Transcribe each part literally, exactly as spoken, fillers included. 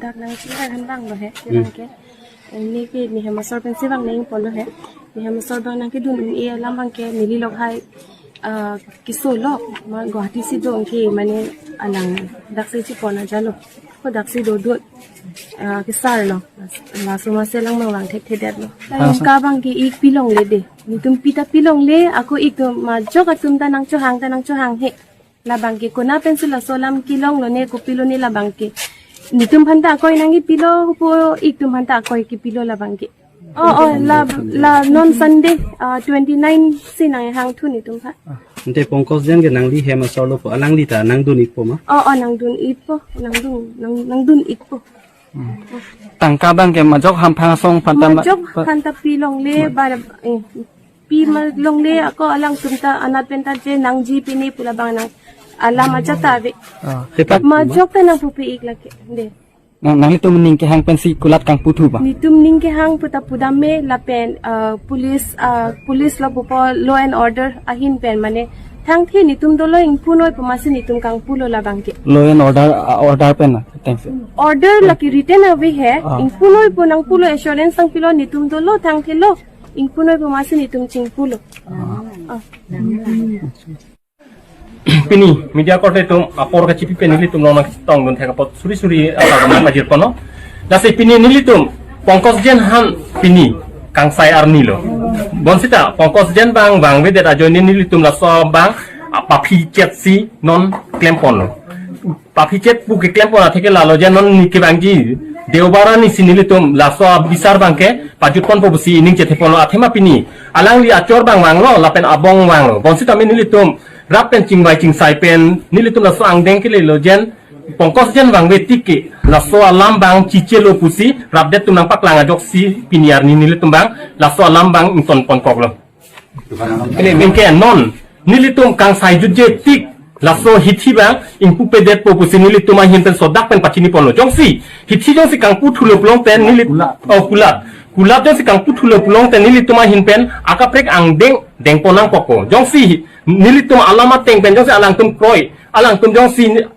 Dak nangchingvai han vanglo he, Hmm. Nangke. Neke ne hem asor pensi vang nangpolo he. Ne hem asor vang nangkedun un-e alam abangke neli lok hai, ah, keso lo, ma Guwahati si do ke mane alang daksi chipon ajalo. Ko daksi dodot, ah, kesar lo. Laso masi alang mang vang thekthedetlo. Ah, Ingka abangke ik pilongle de. Netum pita pilongle, ako ik atum majok atum ta nangchohang ta nangchohang he. Labangke konat pensi laso alam kelonglo ne kopilo ne labangke. Netum aphan ta akoi nangkepilo pu ik atum aphan ta akoi kepilo labangke. Oh, oh, la, la non Sunday, ah, twenty-nine si nanghangthu netum aphan. Ante Pankaj Jain ke nangli hem asor lo po, alangli ta nangdun ikpo ma? Oh, oh, nangdun ikpo, nangdun, nang, nangdun ikpo. Tangka abangke majok Hamphang asong aphan ta ma-, Majok pa- aphan ta pilongle, ba, eh, pi ma longle, ako alangtum ta anat pen ta je nangji pine pu labang nang alam aja ta ave. Ah. Tepat. Majok ta nangpupe ik lake. De. Nang, nanglitum ning kehang pensi kulat kangputhu ba? Netum ning kehang pu ta pudam me lapen, ah, police, ah, police lo pupo law and order ahin pen mane thangthe netum dolo ingpunoi pu masi netum kangpulo labangke. Law and order, ah, order pen na, thanks. Order lake written ave he, Ah. ingpunoi pu nangpulo assurance nangpilo netum dolo thangthe lo. Ingpunoi pu masi netum chingpulo. Ah. Pini media korte atum apor kachipi pen nelitum along nangchetongdun thek apot suri suri asar pajirponlo. Lasi pini nelitum Pankaj Jain aphan pini kangsai arni lo. Bonsita Pankaj Jain abang vangvedet ajoine nelitum laso abang, ah, paphichet si non klemponlo. Paphichet pu keklempon atheke lalo je non neke abangji Deobar arni si nelitum laso abisar abangke pajutponpo pusi ining chetheponlo, athema pini alangli achor abang vanglo lapen abong vanglo. Bonsitame nelitum rap pen chingvai chingsai pen nelitum laso angdeng kelelo je Pankaj Jain vangve tik ke laso alam abang chichelo pusi rapdet atum nangpaklang ajoksi pini arni nelitum abang laso alam abang ingtonponkoklo. Anke non nelitum kangsai jutje tik laso hithi abang ingpupedetpo pusi nelitum ahin pen sodak pen pachiniponlo. Jongsi hithi jongsi kangputhulo pulote neli, Kulat. Oh, kulat. Kulat jongsi kangputhulo pulote nelitum ahin pen akaprek angdeng dengpon nangkokpo. Jongsi nelitum alam ateng pen jongsi alangtum kroi, alangtum jongsi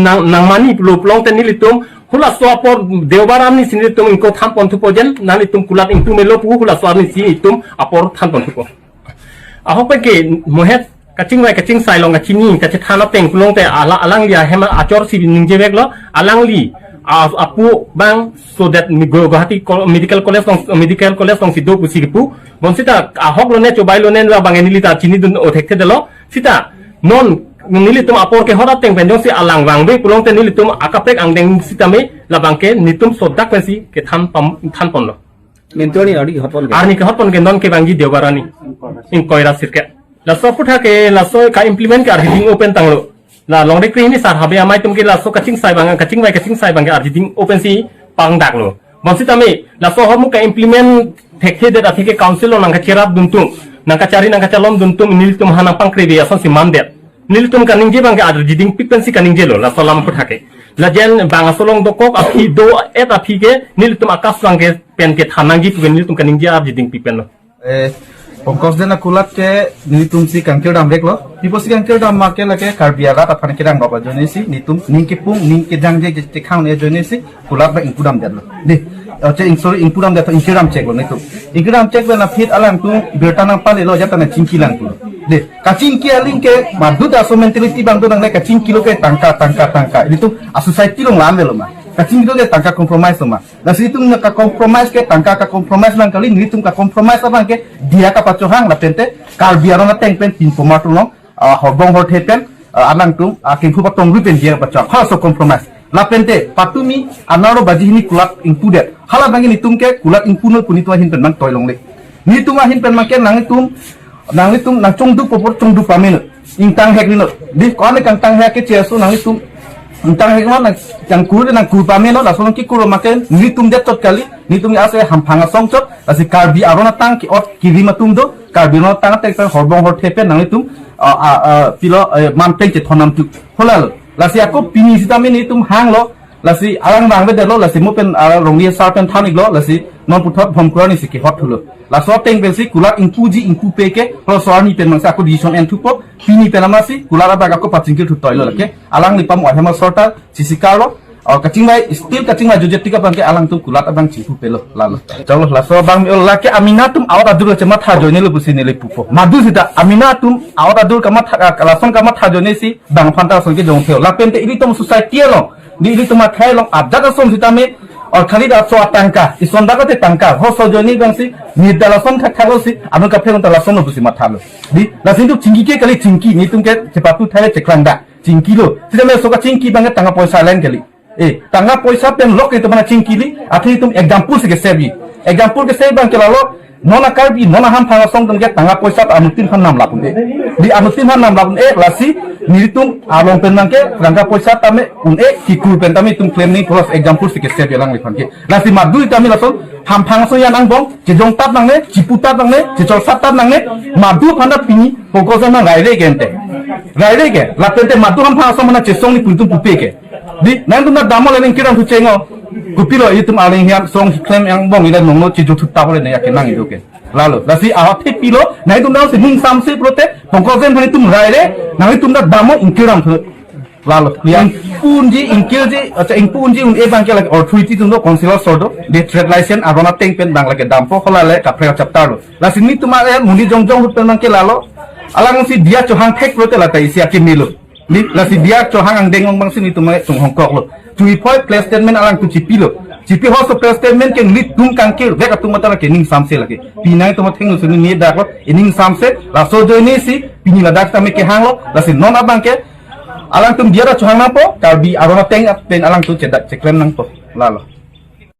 nang, nangmani pulo pulote nelitum halaso apor Deobar arni si nelitum ingko thanponthupo je nanglitum kulat ingpumelo pu halaso arni si itum apor thanponthupo. Ahok pen ke mohet kachingvai kachingsai along kachini kachethan ateng pulote ala, alangli ahem achor si ningjeveklo, alangli a, apu abang so that mi Gu-, Guwahati Col-, Medical College along, Medical College alongsi do pusi kipu. Bonsita ahok lone chobai lone labang neli ta chinidun-o thekthedetlo. Sita non nelitum apor kehot ateng pen jongsi alang vangve pulote nelitum akaprek angdeng sitame labangke netum sodak pensi kethan pam, thanponlo. Mentor ni arni kehotpon ke? Arni kehotpon ke non ke abangji Deobar arni. Ingkoi ra sirkep. Laso aputhak ke laso ka-implement ke arjiding open tanglo. La longri krehini sar habe amei atum ke laso kachingsai abang, kachingvai kachingsai abangke arjiding open si pangdaklo. Bonsitame laso ahormu ka-implement thekthedet atheke council along nangkacherapdun atum, nangkachari nangkachalomdun atum nelitum aphan nangpangkreve asonsi mandet. Nelitum kaningje abangke arjidingpik pensi kaningjelo laso alam aputhak ke. Lajen bang aso along dokok aphi do-et aphi ke nelitum akas abangke pen kethan nangji pu ke nelitum kaningje arjidingpik penlo. Eh, Pankaj Jain akulat ke nelitum si kangkirdamveklo. Pi pusi kangkirdam ma ke lake Karbi arat aphan kedang baba ajoine si nelitum ning kepung ning kedang je je tekhang ne ajoine si kulat abang ingpudamdetlo. Dei, oh, che ing, sorry, ingpudamdet, ingkirdamcheklo nelitum. Ingkirdamchek pen aphi alangtum birta nangpalelo jatana chingki lang pulo. Dei, kachingki aling ke madut aso mentality abang do nangne kachingkilo ke tangka, tangka, tangka. Nelitum a-society along lam avelo ma. Kachingkilo ke tangka compromise lo ma. Lasi itum nangka-compromise ke tangka ka-compromise lang kali, nelitum ka-compromise abangke diya kapachohang lapente Karbi aron ateng pen pinpomar tulong, ah, horbong horthe pen, ah, alangtum, ah, kenghu patong ri pen diya kapachohang. Halaso compromise. Lapente patumi anaro baji hini kulat ingpudet. Hala abangke nelitum ke kulat ingpunoi pu nelitum ahin pen nangtoilongle. Nelitum ahin pen abangke nanglitum nanglitum nangchongduk popor chongduk pameno. Ingtanghek rino. Dei, ko-an kangtanghek ke cheso nanglitum. Ingtanghek ma nang, nangkur nangkur pameno, laso nangkikur make nelitum det chot kali, nelitum ase Hamphang asong chot, lasi Karbi aron atang ke-ot kirim atum do, Karbi aron atang atek pen horbong horthe pen nanglitum, ah, ah, ah, pilo, eh, manpeng chethon nangtu. Holalo. Lasi ako pini sitame nelitum hanglo, lasi alang vangvedetlo, lasi mo pen, ah, Rongri sar pen than iklo, lasi non puthot Bhomkuru arni si kehot thulo. Laso ateng pensi kulat ingpuji ingpupe ke, halaso arni pen mangsa ako decision enthupo, pini pen amatsi, kulat abang ako pachingkir thutoilo lake. Alangli pam ahem asor ta, chisikarlo, Or kachingvai, still kachingvai jojet tik abangke alangtum kulat abang chingpu pelo, lalo. Chalo, laso abang mi-o lake amina atum awat adur chematha ajoine lo pusi neli pupo. Madu sita, amina atum awat adur kamatha, ah, lason kamatha ajoine si bang aphanta ason kejong theo. Lapente ilitum society along, di ilitum akhei along ajat ason sitame, or khali laso atangka, ison dak ate tangka, ho so ajoine abang si, nita lason khak khak lo si, anu kaphe ta lason lo pusi mathalo. Di, lasi nelitum chingki ke kali chingki, nelitum ke chepatu thai cheklang dak. Chingkilo. Sitame laso kachingki abangke tangka poisa alen kali. Eh, tangka poisa pen lok itum aphan chingkili, athe itum example si kesebi. Example kesebi abangke lalo, non a-Karbi, non aHamphang asong atum ke tangka poisa ta anuttin aphan namlap un-e. Di anuttin aphan namlap un-e, lasi nelitum along pen abangke tangka poisa tame un-e, kikur pen tame itum claim nangji pulos example si kesebi alangliphan ke. Lasi madu sitame lason, Hamphang asong an angbong, chejong tap nangne, chipu tap nangne, chechol sat tap nangne, madu aphanta pini, Pankaj Jain aphan raire ke ante. Raire ke, lapente madu Hamphang asong aphan chesong ni puntum pupe ke. Di, nangtum ta damlo le ning kiran thu chenglo. Kopilo itum aling hian song klem angbong ila nongno chejuthu tap le ne ake nang idu ke. Lalo, lasi ahat he pilo, nangtum damsi ning samse pulote, Pankaj Jain aphan itum raire, nangtum ta damlo ingkiran thu. Lalo, ya. Ingpu unji, ingkilji, acha ingpu unji un-e abangke lake authority atum do, councillor sor do, de trade license aron ateng pen abang lake dampo hola le kaprek chapter lo. Lasi nelitum a-, eh, monit jongjong ahut pen abangke lalo. Alangsi diya chohang thek pulote lata isi ake melo. Ni, lasi diya chohang angdeng ong abangsi nelitum a-, chunghong koklo. Chui phoi press statement alangtum chipilo. Chipi ho so press statement ke nelitum kangkir, vek atum mata lake ning samse lake. Pini nangtum athengno suni ni dak lo, ining samse, laso ajoine si, pini ladak tame kehang lo, lasi non abangke, alangtum diya ta chohang nangpo, Karbi aron ateng pen alangtum chedak cheklem nangpo. Lalo.